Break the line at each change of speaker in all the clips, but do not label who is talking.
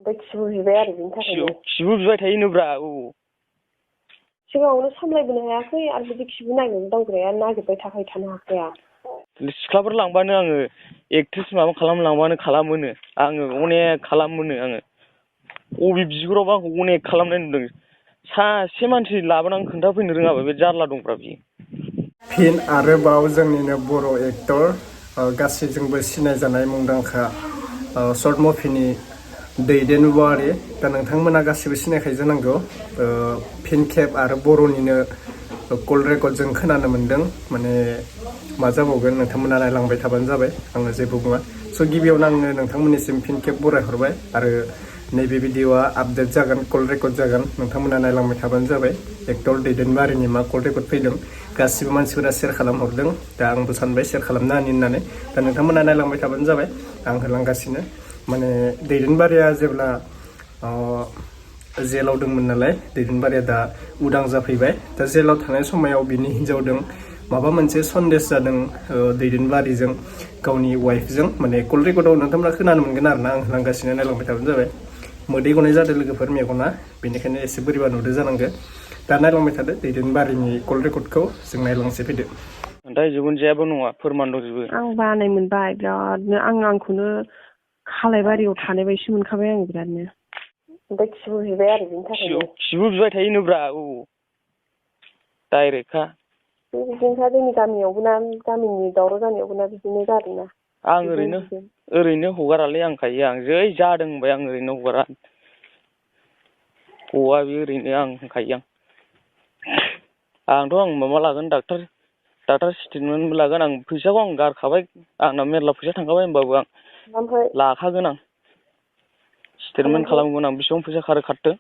ओमफ्राय खिबु बिबाय आरो बिनि थाखायनो
खिबु बिबाय थायोनोब्रा औ
सिगाङावनो सामलायबोनो हायाखै आरो बिदि खिबु नागिरनो दावग्राया नागिरबाय थानो हाखाया
सिख्लाफोर लांबानो आङो एक्ट्रेस माबा खालामलांबानो खालामोनो आङो अनेक खालामोनो आङो अबे बिगुरावबा आंखौ अनेक खालामनाय नुदों सासे मानसि लाबोनानै खोन्थाफैनो रोङाबा बे जारला दंब्रा बियो
फिन आरोबाव जोंनिनो बर' एक्टर गासैजोंबो सिनायजानाय मुंदांखा सर्ट मुभिनि दैदेनगिरि दा नोंथांमोना गासिबो सिनायखायो जानांगौ फिन खेब आरो बर'निनो कल रेकर्डजों खोनानो मोन्दों माने मा जाबावगोन नोंथांमोना नायलांबाय थाबानो जाबाय आङो जेबो बुङा स' गिबियावनो आङो नोंथांमोननिसिम फिन खेब बरायहरबाय आरो नैबे भिडिअआ आपडेट जागोन कल रेकर्ड जागोन नोंथांमोना नायलांबाय थाबानो जाबाय एक्टर दैदेनगिरिनि मा कल रेकर्ड फैदों गासिबो मानसिफोरा शेयार खालामहरदों दा आंबो सानबाय शेयार खालामनो हानि होननानै दा नोंथांमोना नायलांबाय थाबानो जाबाय आं होलांगासिनो माने दैदेनगिरिया जेब्ला जेलाव दंमोन नालाय दैदेनगिरिया दा उदां जाफैबाय दा जेलाव थानाय समाव बिनि हिन्जावदों माबा मोनसे सन्देस जादों दैदेनगिरिजों गावनि वाइफजों माने कल रेकर्डआव नोंथांमोना खोनानो मोनगोन आरोना आं होलांगासिनो नायलांबाय थाबानो जाबाय मोदै गनाय जादों लोगोफोर मेगना बेनिखायनो एसे बोरैबा नुदों जानांगौ दा नायलांबाय थादो दैदेनगिरिनि कल रेकर्डखौ जों नायलांसै फैदो
दा जिबनजायाबो नङा फोरमान दंजोबो
आं बानाय मोनबाय बिरादनो आंखौनो खालायबारियाव थानाय बायदि मोनखाबाय आं बिरादनो ओमफ्राय खिबु बिबाय आरो बिनि थाखायनो
खिबु बिबाय थायोनोब्रा औ डाइरेक्टखा
बिदिनोखा जोंनि गामियावबो ना गामिनि दावराव जानायावबो ना बिदिनो जादोंना
आं ओरैनो हगारालै आंखायो आं जै जादों होनबाय आं ओरैनो हगारा गवा बे ओरैनो आं होनखायो आंथ' आं माबा लागोन डाक्टार स्टेटमेन्टबो लागोन आं फैसाखौ आं गारखाबाय आंना मेरला फैसा थांखाबाय होनबाबो आं लाखागोन आं स्टेटमेन्ट खालामगोन आं बेसेबां फैसा खारथों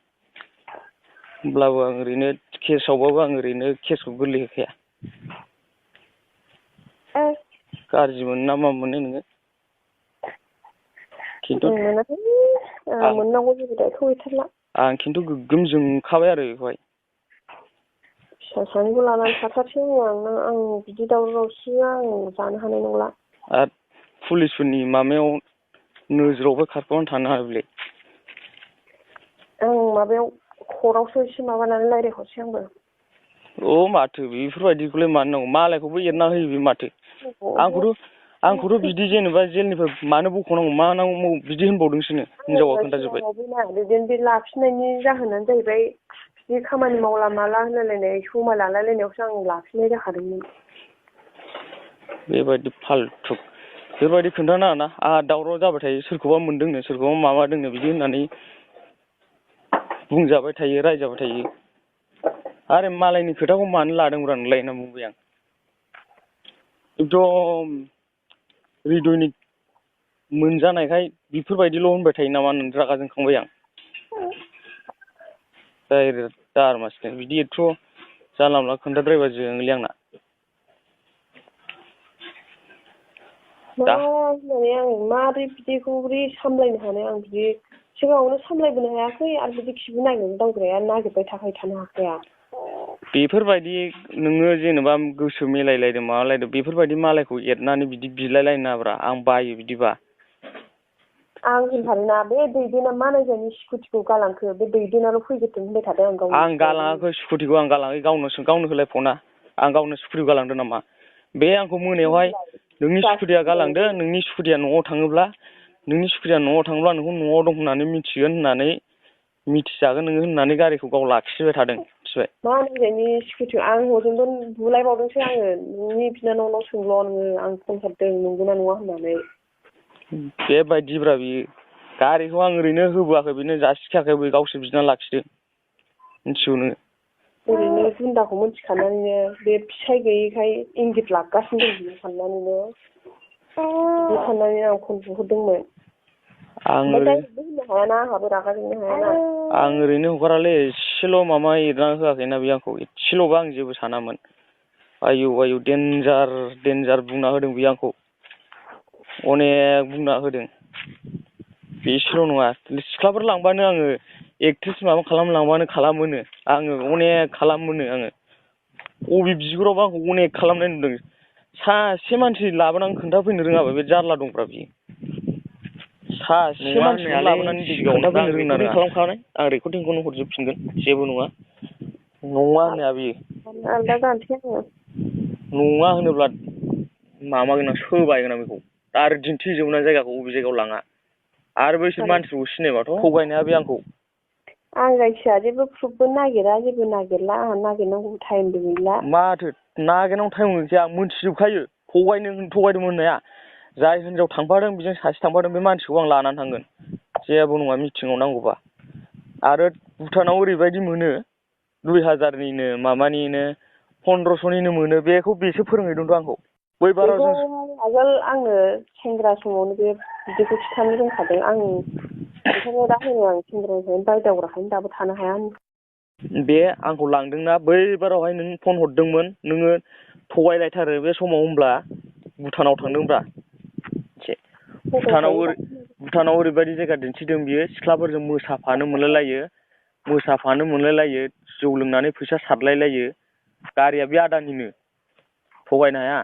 होमब्लाबो आं ओरैनो केसआवबाबो आं ओरैनो केसखौ गोरलै होखाया गाज्रि मोनो ना मा मोनो नोङो खिन्थु
मोननांगौ जेबो दायथ' गैथारला
आं खिन्थु गोग्गोम जोंखाबाय आरो बेखौहाय
फिसा सानैखौ लानानै थाथारसै आं बिदि दावराव दावसिया आं जानो हानाय नंला
आरो पुलिसफोरनि माबायाव नोजोरावबो खारफानानै थानो हायालै
आं माबायाव कर्टआवसो एसे माबानानै रायज्लायहरसै आंबो
माथो बेफोरबायदिखौलाय मानो नांगौ मालायखौबो एरना होयो बे माथो आंखौथ' बिदि जेनेबा जेलनिफ्राय मानो बख'नांगौ मा नांगौ बिदि होनबावदोंसोनो हिनजावा खोन्थाजोब्बाय
बे लाफिननायनि जाहोनानो जाहैबाय बिदि खामानि मावला माला होनलायलायनाय समाय लालायलायनायावसो आं लाफिननाय जाखादोंमोन
बेबायदि फाल्थु बेबायदि खोन्थानाङा ना आंहा दावराव जाबाय थायो सोरखौबा मोनदोंनो सोरखौबा माबादोंनो बिदि होननानै बुंजाबाय थायो रायजाबाय थायो आरो मालायनि खोथाखौ मानो लादोंब्रा नोंलाय होनना बुंबाय आं एकदम हृदयनि मोनजानायखाय बेफोरबायदिल' होनबाय थायो नामा होननानै रागा जोंखांबाय आं डाइरेक्ट दारमासिनो बिदि एथ' जानला मोनला खोन्थाद्रायबा जोङोलै आंना
होननानै आं माबोरै बिदिखौ बोरै सामलायनो हानो आं बिदि सिगाङावनो सामलायबोनो हायाखै आरो बिदि खिबु नागिरनो दावग्राया नागिरबाय थानो हाखाया
बेफोरबायदि नोङो जेनेबा गोसो मिलायलायदों माबालायदों बेफोरबायदि मालायखौ एरनानै बिदि बिलायलायनो नाङाब्रा आं बायो बिदिबा
आं होनथारोना बे दैदेना मा नायजानि स्कुटिखौ गालांखो बे दैदेनाल' फैग्रोथों होनबाय थादों
आं गालाङाखै स्कुटिखौ आं गालाङाखै गावनो होलायफना आं गावनो स्कुटिखौ गालांदों नामा बे आंखौ मोनायावहाय नोंनि स्कुटिया गालांदो नोंनि स्कुटिया न'आव थाङोब्ला नोंखौ न'आव दं होननानै मिथिगोन होननानै मिथिजागोन नोङो होननानै गारिखौ गाव लाखिबाय थादों मिथिबाय
मा नायजानि स्कुटि आं हजोंबो बुलायबावदोंसो आङो नोंनि बिनानावनाव सोंल' नोङो आं फन हरदों नंगौना नङा होननानै
बेबायदिब्रा बियो गारिखौ आं ओरैनो होबोआखै बेनो जासिखायाखै बे गावसोर बिना लाखिदों मिथिगौ नोङो
ओरैनो गुन्दाखौ मिथिखानानैनो बे फिसाय गैयैखाय इंगित लागासिनो दं बियो साननानैनो बिदि साननानै आं फन बुहरदोंमोन
आं ओरैनो हगारालै एसेल' माबा एरना होआखैना बे आंखौ एसेल'बा आं जेबो सानामोन आयु देन्जार बुंना होदों बे आंखौ अनेक बुंना होदों बेसेल' नङा सिख्लाफोर लांबानो आङो एक्ट्रेस माबा खालामलांबानो खालामोनो आङो अनेक खालामोनो आङो अबे बिगुरावबा आंखौ अनेक खालामनाय नुदों सासे मानसि लाबोनानै खोन्थाफैनो रोङाबा बे जारला दंब्रा बियो सासे मानसिखौ लाबोनानै खोन्थाफैनो रोंना रोङा खालामखानाय आं रेकर्डिंखौनो हरजोबफिनगोन जेबो नङा होननाया बियो
आलदा जानोसै आङो
नङा होनोब्ला माबागोन आं सोबायगोन आं बेखौ दा आरो दिन्थिजोबना जायगाखौ बबे जायगायाव लाङा आरो बैसोर मानसिखौ सिनायबाथ' थगायनाया बे आंखौ
आं जायखिया जेबो प्रुफबो नागिरा जेबो नागिरला आंहा नागिरनांगौ टाइमबो गैला
माथो नागिरनांगौ टाइम गैया आं मोनथिजोबखायो थगायदोंमोन होननाया जाय हिनजाव थांफादों बेजों सासे थांफादों बे मानसिखौ आं लानानै थांगोन जेबो नङा मिटिङाव नांगौबा आरो भुटानाव ओरैबायदि मोनो 2000निनो माबानिनो 1500निनो मोनो बेखौ बेसो फोरोंहैदोंथ' आंखौ बै बाराव जों
आगोल आंनो सेंग्रा समावनो बे बिदिखौ खिथानो रोंखादों आं ओंखायनो दा होनो आं सेंग्रानिफ्रायनो बायदावग्राखायनो दाबो थानो हाया
बे आंखौ लांदोंना बै बारावहाय नों फन हरदोंमोन नोङो थगायलायथारो बे समाव होमब्ला भुटानाव थांदोंब्रा भुटानाव ओरैबायदि जायगा दिन्थिदों बियो सिख्लाफोरजों मोसाफानो मोनलायलायो जौ लोंनानै फैसा सारलायलायो गारिया बे आदानिनो थगायनो हाया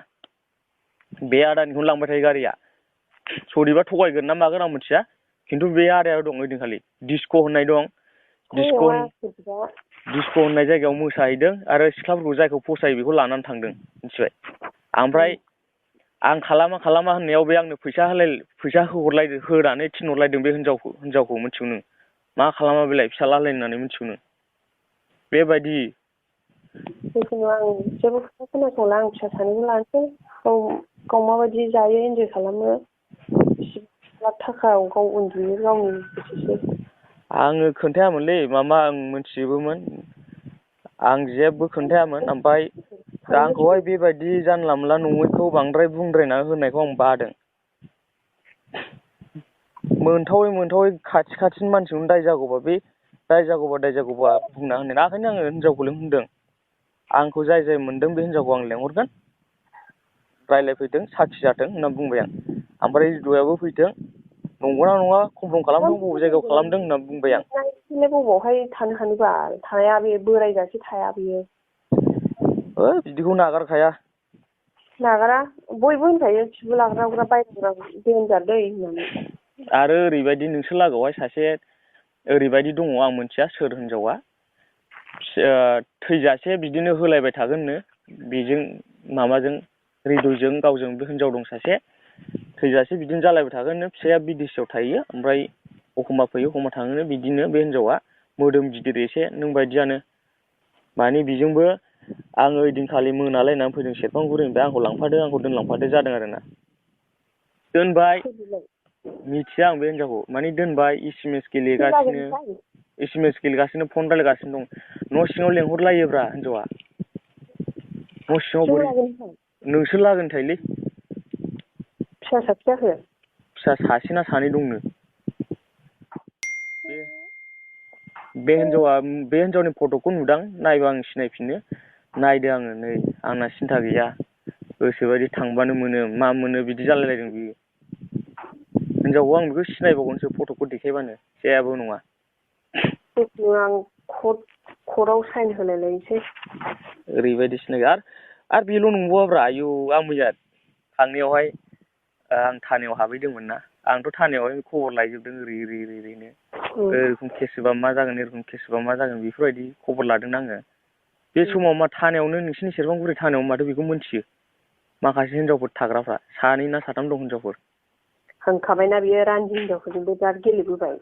बे आदानिखौनो लांबाय थायो गारिया सोरनिबा थगायगोन ना मागोन आं मिथिया खिन्थु बे आदायाव दं ओइदिनखालि डिस्क' होननाय दं डिस्क' होननाय जायगायाव मोसाहैदों आरो सिख्लाफोरखौ जायखौ फसायो बेखौ लानानै थांदों मिथिबाय ओमफ्राय आं खालामा होननायाव बे आंनो फैसा होनानै थिनहरलायदों बे हिनजावखौ मिथिगौ नों मा खालामा बेलाय फिसाला होननानै मिथिगौ नों बेबायदि
जिखुनु आं जेबो खोथा खोनासंला आं फिसा सानैखौ लानोसै गाव माबायदि जायो इन्जय खालामो लाख थाखायाव गाव उन्दुयो गावनि गोसोसै
आङो खोन्थायामोनलै मामा आं मोनथिजोबोमोन आं जेबो खोन्थायामोन ओमफ्राय दा आंखौहाय बेबायदि जानला मोनला नङैखौ बांद्राय बुंद्रायना होनायखौ आं बादों मोनथावै खाथिनि मानसिखौनो दाय जागौबा बुंना होनो ओंखायनो आङो हिनजावखौ होनदों आंखौ जाय मोनदों बे हिनजावखौ आं लेंहरगोन रायज्लायफैदों साखि जाथों होनना बुंबाय आं ओमफ्राय रिदुयाबो फैथों नंगौना नङा कमफ्रम खालामदों बबे जायगायाव खालामदों होनना बुंबाय आं
बबावहाय थानो हानोबा थाया बे बोरायजासे थाया बियो
बिदिखौ नागारखाया
नागारा बयबो होनखायो खिबु लाग्रा बायग्रा देनजार दै होननानै
आरो ओरैबायदि नोंसोर लागोआवहाय सासे ओरैबायदि दङ आं मिथिया सोर हिनजावा थैजासे बिदिनो होलायबाय थागोननो बेजों माबाजों रिदुजों गावजों बे हिनजाव दं सासे थैजासे बिदिनो जालायबाय थागोननो फिसाया बिदेशआव थायो ओमफ्राय एखमबा फैयो एखमबा थाङोनो बिदिनो बे हिनजावा मोदोम गिदिर एसे नों बायदियानो माने बेजोंबो आङो ओइदिनखालि मोनालायनानै फैदों सेरफांगुरिनिफ्राय आंखौ दोनलांफादो जादों आरोना दोनबाय मिथिया आं बे हिनजावखौ माने दोनबाय एस एम एस गेलेगासिनो फन रायलायगासिनो दं न' सिङाव लेंहरलायोब्रा हिनजावा न' सिङाव नोंसोर लागोनि थायोलै
फिसा साबसे जाखो
फिसा सासे ना सानै दंनो बे हिनजावनि फट'खौ नुदां नायबा आं सिनायफिनो नायदो आङो नै आंना सिन्था गैया गोसोबायदि थांबानो मोनो मा मोनो बिदि जालायलायदों बियो हिनजावखौ आं बेखौ सिनायबावगोनसो फट'खौ देखायबानो जेबो नङा
आं कर्टआव साइन होलायलायनोसै
ओरैबायदि सिनायगोन आरो बेल' नंबावाब्रा आयौ आं मैया थांनायावहाय आं थानायाव हाबहैदोंमोन ना आंथ' थानायावहाय खबर लायजोबदों ओरैनो एरखम केस होबा मा जागोन बेफोरबायदि खबर लादों आङो बे समाव मा थानायावनो नोंसिनि सेरफांगुरि थानायाव माथो बेखौ मोनथियो माखासे हिनजावफोर थाग्राफ्रा 2 ना 3 दं हिनजावफोर
होनखाबायना बियो रान्दि हिनजावफोरजोंबो बिराद गेलेबोबाय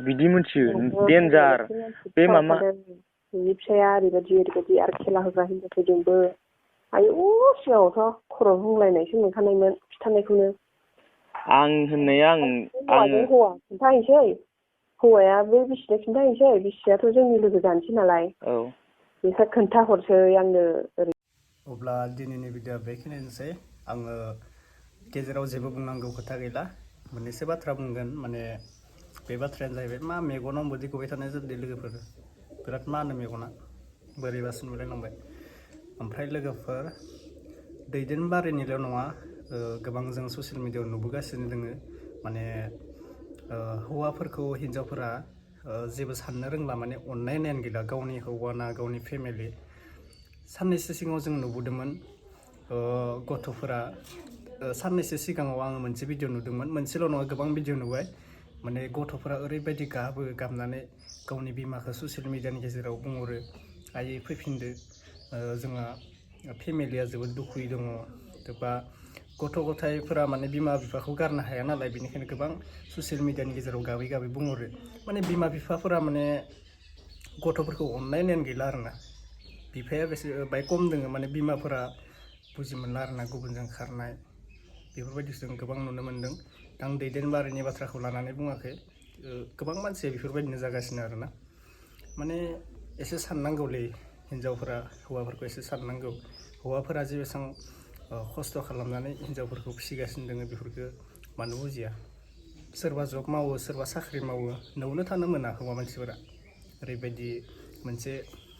बिदि मोनथियो देन्जार बे मामा
बिनि फिसाया ओरैबायदि आरो खेला होग्रा हिनजावफोरजोंबो आयौ सिगाङावथ' खर' बुंलायनायसो मोनखानायमोन खिथानायखौनो
आं होननाया
हौवा खिन्थाहैसै हौवाया बे बिसिनो खिन्थाहैसै बिसियाथ' जोंनि लोगो जानोसै नालाय बेखौ खोन्थाहरसै आंनो ओरै
अब्ला दिनैनि भिडिअ'आ बेखिनियानोसै आङो गेजेराव जेबो बुंनांगौ खोथा गैला मोननैसो बाथ्रा बुंगोन माने बे बाथ्रायानो जाहैबाय मा मेगनाव मोदै गबाय थानाय जादों लोगोफोर बिराद मा होनो मेगना बोरैबासो नुलायलांबाय ओमफ्राय लोगोफोर दैदेनबारिनिल' नङा गोबां जों ससियेल मिडियायाव नुबोगासिनो दोङो माने हौवाफोरखौ हिन्जावफोरा जेबो साननो रोंला माने अननाय होननायानो गैला गावनि हौवाना गावनि फेमिलि साननैसो सिगाङाव जों नुबोदोंमोन गथ'फोरा साननैसो सिगाङाव आङो मोनसे भिडिअ नुदोंमोन मोनसेल' नङा गोबां भिडिअ नुबाय माने गथ'फोरा ओरैबायदि गाबनानै गावनि बिमाखौ ससियेल मिडियानि गेजेराव बुंहरो आयै फैफिनदो जोंहा फेमिलिया जोबोद दुखुयै दङ बा गथ' गथायफोरा माने बिमा बिफाखौ गारनो हाया नालाय बेनिखायनो गोबां ससियेल मिडियानि गेजेराव गाबै गाबै बुंहरो माने बिमा बिफाफोरा माने गथ'फोरखौ अननाय नेन गैला आरोना बिफाया बेसे बाय खम दोङो माने बिमाफोरा बुजि मोनला आरोना गुबुनजों खारनाय बेफोरबायदिखौ जों गोबां नुनो मोन्दों आं दैदेनबारिनि बाथ्राखौ लानानै बुङाखै गोबां मानसिया बेफोरबायदिनो जागासिनो आरोना माने एसे साननांगौलै हिन्जावफोरा हौवाफोरखौ एसे साननांगौ हौवाफोरा जे बेसेबां खस्थ' खालामनानै हिन्जावफोरखौ फिसिगासिनो दङ बेफोरखौ मानो बुजिया सोरबा जब मावो सोरबा साख्रि मावो न'आवनो थानो मोना हौवा मानसिफोरा ओरैबायदि मोनसे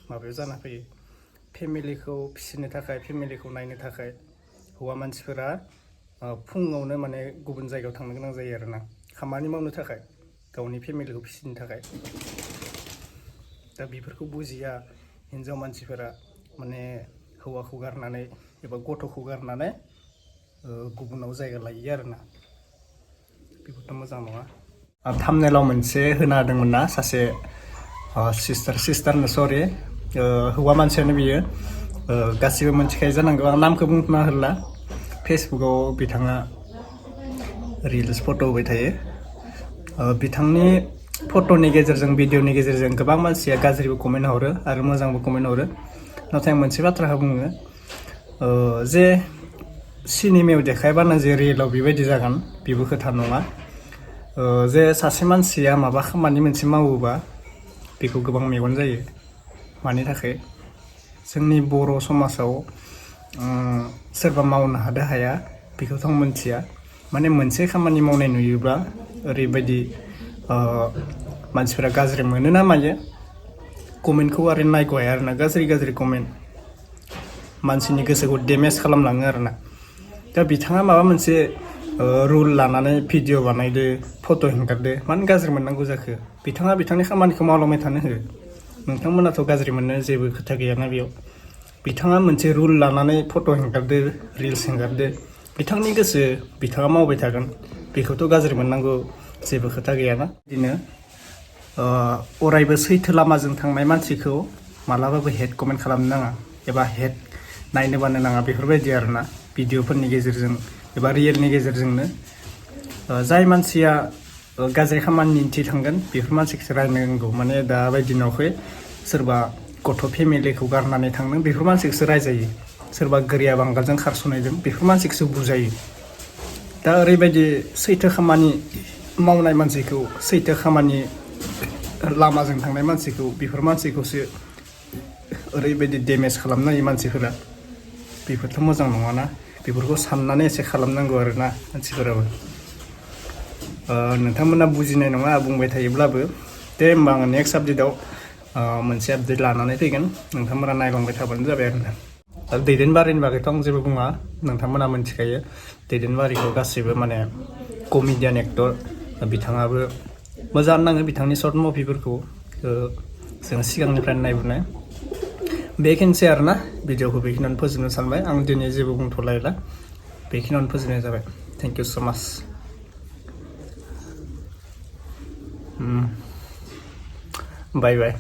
माबायाव जाना फैयो फेमिलिखौ फिसिनो थाखाय फेमिलिखौ नायनो थाखाय हौवा मानसिफोरा फुङावनो माने गुबुन जायगायाव थांनो गोनां जायो आरोना खामानि मावनो थाखाय गावनि फेमिलिखौ फिसिनो थाखाय दा बेफोरखौ बुजिया हिन्जाव मानसिफोरा माने हौवाखौ गारनानै एबा गथ'खौ गारनानै गुबुनाव जायगा लायो आरोना बेफोरथ' मोजां नङा थाम्बनेइलाव मोनसे होना होदोंमोन ना सासे सिस्टारनो सरि हौवा मानसियानो बियो गासिबो मोनथिखायो जानांगौ आं नामखौ बुंना होला फेसबुकाव बिथाङा रिल्स फट' होबाय थायो बिथांनि फट'नि गेजेरजों भिडिअनि गेजेरजों गोबां मानसिया गाज्रिबो कमेन्ट हरो आरो मोजांबो कमेन्ट हरो नाथाय आं मोनसे बाथ्राखौ बुङो जे सिनेमायाव देखायबानो जे रियेलाव बेबायदि जागोन बेबो खोथा नङा जे सासे मानसिया माबा खामानि मोनसे मावोबा बेखौ गोबां मेगन जायो मानि थाखाय जोंनि बर' समाजाव सोरबा मावनो हादो हाया बेखौथ' आं मोनथिया माने मोनसे खामानि मावनाय नुयोब्ला ओरैबायदि मानसिफोरा गाज्रि मोनो ना मायो कमेन्टखौ आरो नायग'हाया आरोना गाज्रि कमेन्ट मानसिनि गोसोखौ डेमेज खालामलाङो आरोना दा बिथाङा माबा मोनसे रुल लानानै भिडिअ बानायदो फट' हेंगारदो मानो गाज्रि मोननांगौ जाखो बिथाङा बिथांनि खामानिखौ मावलांबाय थानो हो नोंथांमोनाथ' गाज्रि मोननो जेबो खोथा गैयाना बेयाव बिथाङा मोनसे रुल लानानै फट' हेंगारदो रिल्स हेंगारदो बिथांनि गोसो बिथाङा मावबाय थागोन बेखौथ' गाज्रि मोननांगौ जेबो खोथा गैयाना बिदिनो अरायबो सैथो लामाजों थांनाय मानसिखौ मालाबाबो हेट कमेन्ट खालामनो नाङा एबा हेट नायनो बानो नाङा बेफोरबायदि आरोना भिडिअफोरनि गेजेरजों एबा रियेलनि गेजेरजोंनो जाय मानसिया गाज्रि खामानि दिन्थिथांगोन बेफोर मानसिखौसो रायनांगौ माने दा बायदि न'खै सोरबा गथ' फेमिलिखौ गारनानै थांदों बेफोर मानसिखौसो रायजायो सोरबा गोरिया बांगालजों खारस'नायदों बेफोर मानसिखौसो बुजायो दा ओरैबायदि सैथो खामानि मावनाय मानसिखौ सैथो खामानि लामाजों थांनाय मानसिखौ बेफोर मानसिखौसो ओरैबायदि डेमेज खालामनो हायो मानसिफोरा बेफोरथ' मोजां नङाना बेफोरखौ साननानै एसे खालामनांगौ आरोना मानसिफोराबो नोंथांमोना बुजिनाय नङा बुंबाय थायोब्लाबो दे होमबा आङो नेक्स्ट आपडेटआव मोनसे आपडेट लानानै फैगोन नोंथांमोना नायलांबाय थाबानो जाबाय आरोना दा दैदेनबारिनि बागैथ' आं जेबो बुङा नोंथांमोना मिथिखायो दैदेनबारिखौ गासैबो माने कमेडियान एक्टर बिथाङाबो मोजां नाङो बिथांनि सर्ट मुभिफोरखौ जों सिगांनिफ्रायनो नायबोनाय बेखिनिसै आरोना भिडिअखौ बेखिनियावनो फोजोबनो सानबाय आं दिनै जेबो बुंथ'लायला बेखिनियावनो फोजोबनाय जाबाय थेंक इउ स' माच बाय बाय